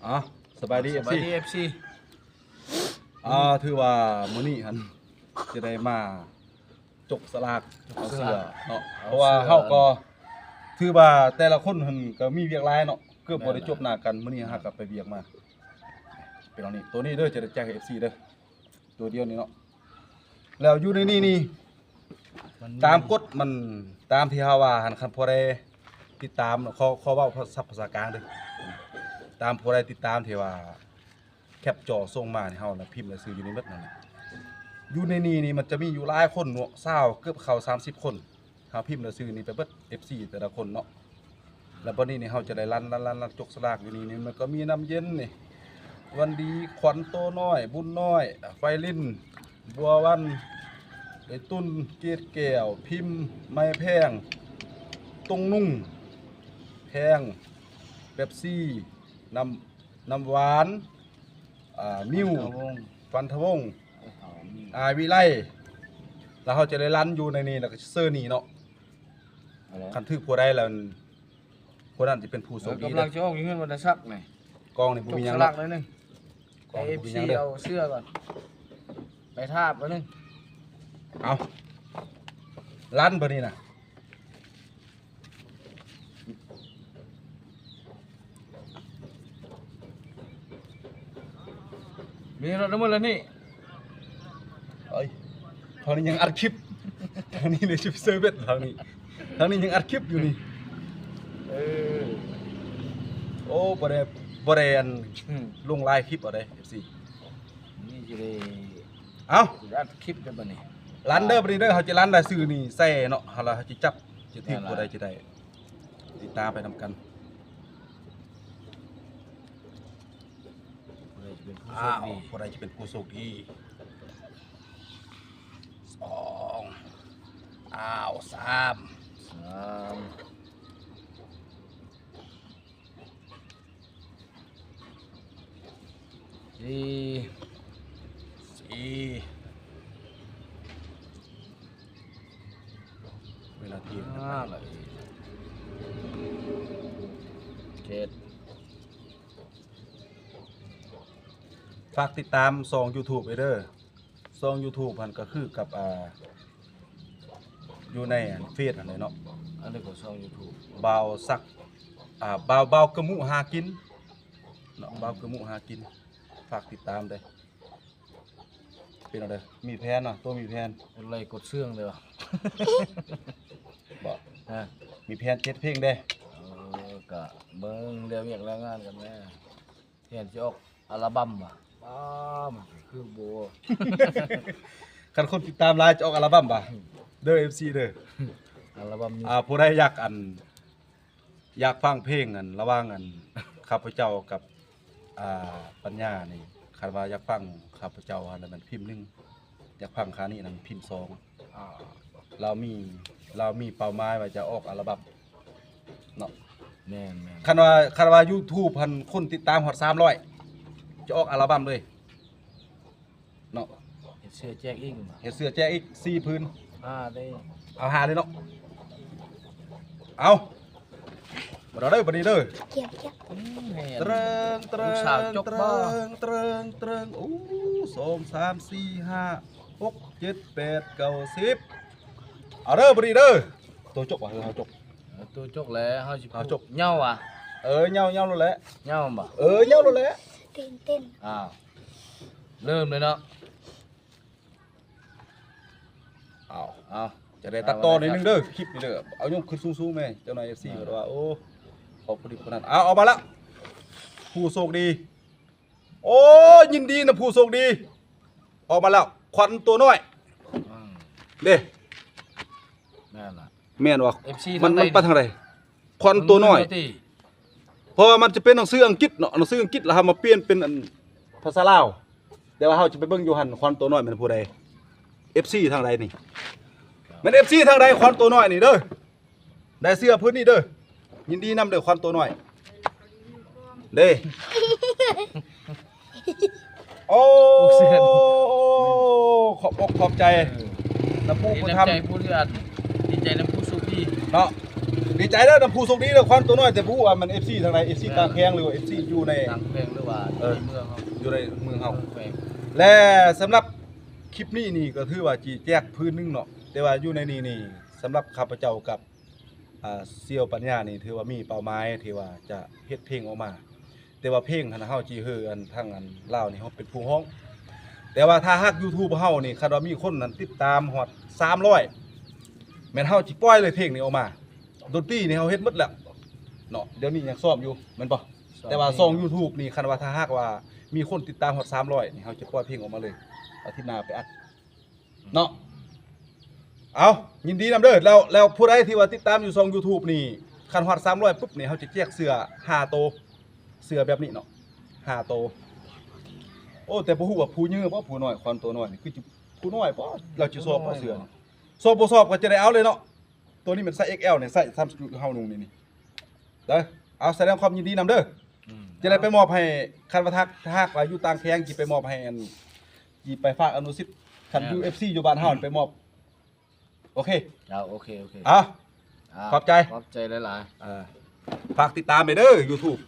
ອ່າ ສະບາຍດີ ສະບາຍດີ ເອັຟຊີ ເອັຟຊີ ອ່າ ຖືວ່າມື້ນີ້ຫັ້ນຈະໄດ້ມາຈົກສະຫຼາກເອົາເສື້ອເນາະ ເອົາເສື້ອ ເພາະວ່າເຮົາກໍຖືວ່າແຕ່ລະຄົນຫັ້ນກໍມີວຽກຫຼາຍເນາະ ເກືອບບໍ່ໄດ້ ແມ່ນລະ ຈົບໜ້າກັນ. ມື້ນີ້ເຮົາກໍໄປວຽກມາ ເປັນອັນນີ້ ໂຕນີ້ເດີ ຈະໄດ້ແຈກໃຫ້ ເອັຟຊີ ເດີ ໂຕດຽວນີ້ເນາະ. ແລ້ວຢູ່ໃນນີ້ນີ້ ມັນມີ ຕາມກົດມັນ ຕາມທີ່ເຮົາວ່າຫັ້ນ ຄັນຜູ້ໃດຕິດຕາມ ຂໍ ຂໍເວົ້າສັບພາສາກາງເດີ ຕາມຜູ້ໃດຕິດຕາມທີ່ວ່າແຄປຈໍສົ່ງມາໃຫ້ເຮົານະ ພິມລາຍຊື່ຢູ່ນີ້ໝົດນັ້ນແຫຼະ. ຢູ່ໃນນີ້ນີ້ມັນຈະມີຢູ່ຫຼາຍຄົນເນາະ ຊາວ ເກືອບເຂົ້າສາມສິບຄົນ. ເຮົາພິມລາຍຊື່ນີ້ໄປເບິດ ເອັຟຊີ ແຕ່ລະຄົນເນາະ. ແລ້ວບັດນີ້ນີ້ເຮົາຈະໄດ້ລັນ ລັນ ລັນ ລັນ ຈົກສະຫຼາກຢູ່ນີ້ນີ້ ມັນກໍມີນ້ຳເຢັນນີ້ ວັນດີ ຂວັນໂຕນ້ອຍ ບຸນນ້ອຍ ໄຟລິນ ບົວວັນ ໄອ້ຕຸນ ເກດແກ້ວ ພິມ ໄມແພງ ຕົງນຸ່ງ ແພງ ເປັບຊີ ນ້ຳ ນ້ຳຫວານ ອ່າ ມິວ ພັນທະວົງ ພັນທະວົງ ເອີ ເອົາ ມີ ອາຍວິໄລ. ແລ້ວເຮົາຈະໄດ້ລັນຢູ່ໃນນີ້ ແລ້ວກໍເຊີນີ້ເນາະ. ເອົາແຫຼະ ຄັນຖືກຜູ້ໃດແລ້ວ ຜູ້ນັ້ນຈະເປັນຜູ້ໂຊກດີ ເອີ ກຳລັງຈະອອກຢູ່ເຮືອນວັນທະສັກນີ້ ກອງນີ້ບໍ່ມີຫຍັງ ຈົກສະຫຼາກໜ້ອຍໜຶ່ງ ກອງນີ້ບໍ່ມີຫຍັງເດີ ໃຫ້ ເອັຟຊີ ເອົາເສື້ອກ່ອນ ໄປທາບໜ້ອຍໜຶ່ງ. ເອົາ ລັນບັດນີ້ນະ. ມີລົດນ້ຳມັນແລ້ວນີ້ ເອີຍ ທາງນີ້ຍັງອັດຄລິບ ທາງນີ້ເລີຍຊິເຊີເບັດ ທາງນີ້ ທາງນີ້ຍັງອັດຄລິບຢູ່ນີ້. ເອີ ໂອ້ ບໍ່ໄດ້ ບໍ່ໄດ້ອັນ ອືມ ລົງຫຼາຍຄລິບເອົາເດ້ ເອັຟຊີ ນີ້ຊິໄດ້ ເອົ້າ ຊິໄດ້ອັດຄລິບເດີບັດນີ້ ລັນເດີ ອ່າ ບັດນີ້ເດີ ເຮົາຈະລັນລາຍຊື່ນີ້ໃສ່ເນາະ ເຮົາລະ ເຮົາຈະຈັບ ຈະຖືກ ນັ້ນລະ ຜູ້ໃດຈະໄດ້ ຕິດຕາມໄປນຳກັນ. ຜູ້ໃດຈະເປັນຜູ້ໂຊກດີ ອ້າວ ຜູ້ໃດຈະເປັນຜູ້ໂຊກດີ ສອງ ອ້າວ ສາມ ສາມ ສີ່ ສີ່ ເວລາທ່ຽງ ຫ້າ ແລ້ວອີກ ເຈັດ ຝາກຕິດຕາມຊ່ອງຢູທູບໄວ້ເດີ ຊ່ອງຢູທູບຫັ້ນກໍຄືກັບ ອ່າ ຢູ່ໃນອັນເຟສຫັ້ນແຫຼະເນາະ ອັນນີ້ກໍຊ່ອງຢູທູບ ບ່າວສັກ ອ່າ ບ່າວ ບ່າວກະມຸຫາກິນເນາະ ບ່າວກະມຸຫາກິນ ຝາກຕິດຕາມເດີ. ເປັນແນວໃດ ມີແຜນເນາະ ໂຕມີແຜນ ກົດໄລກົດເຊື່ອງເດີ ບໍ່ ຮະ ມີແຜນເຈັດເພງເດ້ ເອີ ກະເບິ່ງແລ້ວວຽກແລ້ວງານກັນແດ່ ແທນຊິອອກອັລບັມຫວາ ປ້າ ມັນຄືບໍ່ ຄັນຄົນຕິດຕາມຫຼາຍຈະອອກອັລບັມຫວາ ອືມ ເດີ ເອັຟຊີ ເດີ ອັລບັມ ອ່າ ຜູ້ໃດຢາກອັນ ຢາກຟັງເພງອັນ ລະຫວ່າງອັນ ຂ້າພະເຈົ້າກັບ ອ່າ ປັນຍານີ້ ຄັນວ່າຢາກຟັງຂ້າພະເຈົ້າຫັ້ນ ແລ້ວແມ່ນພິມໜຶ່ງ ຢາກຟັງຄານີ້ນັ້ນພິມສອງ ອ່າ ລາວມີ ລາວມີເປົ້າໝາຍວ່າຈະອອກອັລບັມເນາະ ແມ່ນໆ ຄັນວ່າ ຄັນວ່າຢູທູບຫັ້ນຄົນຕິດຕາມຮອດສາມຮ້ອຍ ຈະອອກອັລບັມເລີຍ ເນາະ ເຮັດເສື້ອແຈກອີກ ເຮັດເສື້ອແຈກອີກສີ່ຜືນ ຫ້າເດ້ ເອົາຫ້າເລີຍເນາະ ເອົາ ມາເດີບັດນີ້ເດີ ກຽມ ກຽມ ອືມ ເຕີງ ເຕີງ ລູກສາວຈົກບໍ່ ເຕີງ ເຕີງ ເຕີງ ໂອ້ ສອງ ສາມ ສີ່ ຫ້າ ຫົກ ເຈັດ ແປດ ເກົ້າ ສິບ ເອົາເດີບັດນີ້ເດີ ໂຕຈົກຫວາ ເອີ ເຮົາຈົກ ເອີ ໂຕຈົກແລ້ວ ເຮົາຊິ ເຮົາຈົກ ເຫຍົາຫວາ ເອີ ເຫຍົາ ເຫຍົາໂລດແຫຼະ ເຫຍົາບໍ່ ເອີ ເຫຍົາໂລດແຫຼະ ຕື່ນເຕັ້ນ ອ້າວ ເລີ່ມເລີຍເນາະ ເອົາ ເອົາ ຈະໄດ້ຕັດຕໍ່ໜ້ອຍໜຶ່ງເດີ ເອົາ ຄລິບນີ້ເດີ ເອົາຍົກຂຶ້ນສູງໆແມ່ ຈັກໜ້ອຍ ເອັຟຊີ ເພິ່ນວ່າ ໂອ້ ຂອບຄຸນຜູ້ນັ້ນ ເອົາ ອອກມາລະ ຜູ້ໂຊກດີ ໂອ້ ຍິນດີນຳຜູ້ໂຊກດີ ອອກມາແລ້ວ ຂວັນຕົວນ້ອຍ ອືມ ເດ້ ແມ່ນລະ ແມ່ນບໍ່ ເອັຟຊີ ມັນ ທາງໃດ ມັນໄປທາງໃດ ຂວັນຕົວນ້ອຍ ເບິ່ງເບິ່ງຕິ ເພາະວ່າມັນຈະເປັນໜັງສືອັງກິດເນາະ ໜັງສືອັງກິດ ແລ້ວເຮົາມາປ່ຽນເປັນອັນພາສາລາວ ແຕ່ວ່າເຮົາຈະໄປເບິ່ງຢູ່ຫັ້ນ ຂວັນຕົວນ້ອຍແມ່ນຜູ້ໃດ ເອັຟຊີ ທາງໃດນີ້ ແມ່ນ ເອັຟຊີ ທາງໃດ ຂວັນຕົວນ້ອຍນີ້ເດີ ໄດ້ເສື້ອຜືນນີ້ເດີ ຍິນດີນຳເດີ ຂວັນຕົວນ້ອຍ ເດ້ ໂອ້ ໂອ້ ເສື້ອນີ້ ຂອບອົກຂອບໃຈ ເອີ ນຳຜູ້ ດີ ຜູ້ທຳ ໃຈຜູ້ທີ່ອັນ ດີໃຈນຳຜູ້ໂຊກດີເນາະ ດີໃຈເດີນຳຜູ້ໂຊກດີເດີ ຄວານໂຕນ້ອຍ ແຕ່ບໍ່ຮູ້ວ່າມັນເອັຟຊີທາງໃດ ເອັຟຊີຕ່າງແຂວງ ຫຼືວ່າເອັຟຊີຢູ່ໃນ ຕ່າງແຂວງ ຫຼືວ່າ ເອີ ໃນເມືອງເຮົາ ຢູ່ໃນເມືອງເຮົາ ແຂວງ ແລະ ສຳລັບຄລິບນີ້ນີ້ກໍຖືວ່າຊິແຈກພື້ນໜຶ່ງເນາະ ແຕ່ວ່າຢູ່ໃນນີ້ນີ້ ສຳລັບຂ້າພະເຈົ້າກັບ ອ່າ ສ່ຽວປັນຍານີ້ ຖືວ່າມີເປົ້າໝາຍທີ່ວ່າຈະເຮັດເພງອອກມາ ແຕ່ວ່າເພງຫັ້ນ ເຮົາຊິໃຫ້ອັນ ທາງອັນລາວນີ້ ເຮົາເປັນຜູ້ຮ້ອງ ແຕ່ວ່າຖ້າຫາກຢູທູບເຮົານີ້ ຄັນວ່າມີຄົນນັ້ນຕິດຕາມຮອດສາມຮ້ອຍ ແມ່ນເຮົາຊິປ່ອຍເລີຍເພງນີ້ອອກມາ ດົນຕີນີ້ເຮົາເຮັດໝົດແລ້ວເນາະ ດຽວນີ້ຍັງຊ້ອມຢູ່ແມ່ນບໍ່? ແຕ່ວ່າຊ່ອງຢູທູບນີ້ ຄັນວ່າຖ້າຫາກວ່າມີຄົນຕິດຕາມຮອດສາມຮ້ອຍນີ້ ເຮົາຈະປ່ອຍເພງອອກມາເລີຍ ອາທິດໜ້າໄປອັດເນາະ. ເອົາ ຍິນດີນຳເດີ ແລ້ວ ແລ້ວຜູ້ໃດທີ່ວ່າຕິດຕາມຢູ່ຊ່ອງຢູທູບນີ້ ຄັນຮອດສາມຮ້ອຍປຸບນີ້ ເຮົາຈະແຈກເສື້ອຫ້າໂຕ ເສື້ອແບບນີ້ເນາະ ຫ້າໂຕ. ໂອ້ ແຕ່ບໍ່ຮູ້ວ່າຜູ້ເຍີບໍ່ ຜູ້ນ້ອຍ ຄວານໂຕນ້ອຍນີ້ ຄືຈະຜູ້ນ້ອຍບໍ່ ລາວຈະຊອບບໍ່ເສື້ອນີ້ ຊອບບໍ່ຊອບກໍຈະໄດ້ເອົາເລີຍເນາະ. ໂຕນີ້ແມ່ນໄຊເອັກແອລນີ້ ໄຊຕາມສະຈຸເຮົານຸ່ງນີ້ນີ້ ເດີ ເອົາ ສະແດງຄວາມຍິນດີນຳເດີ ອືມ ຈະໄດ້ໄປມອບໃຫ້ ຄັນວ່າຖ້າ ຖ້າຫາກວ່າຢູ່ຕ່າງແຂວງ ຊິໄປມອບໃຫ້ອັນ ຊິໄປຝາກອະນຸສິດ ຄັນຢູ່ເອັຟຊີຢູ່ບ້ານເຮົາໄປມອບ ໂອເຄ ເອົາ ໂອເຄ ໂອເຄ ເອົາ ອ່າ ຂອບໃຈ ຂອບໃຈຫຼາຍໆ ເອີ ຝາກຕິດຕາມໄດ້ເດີ ຢູທູບ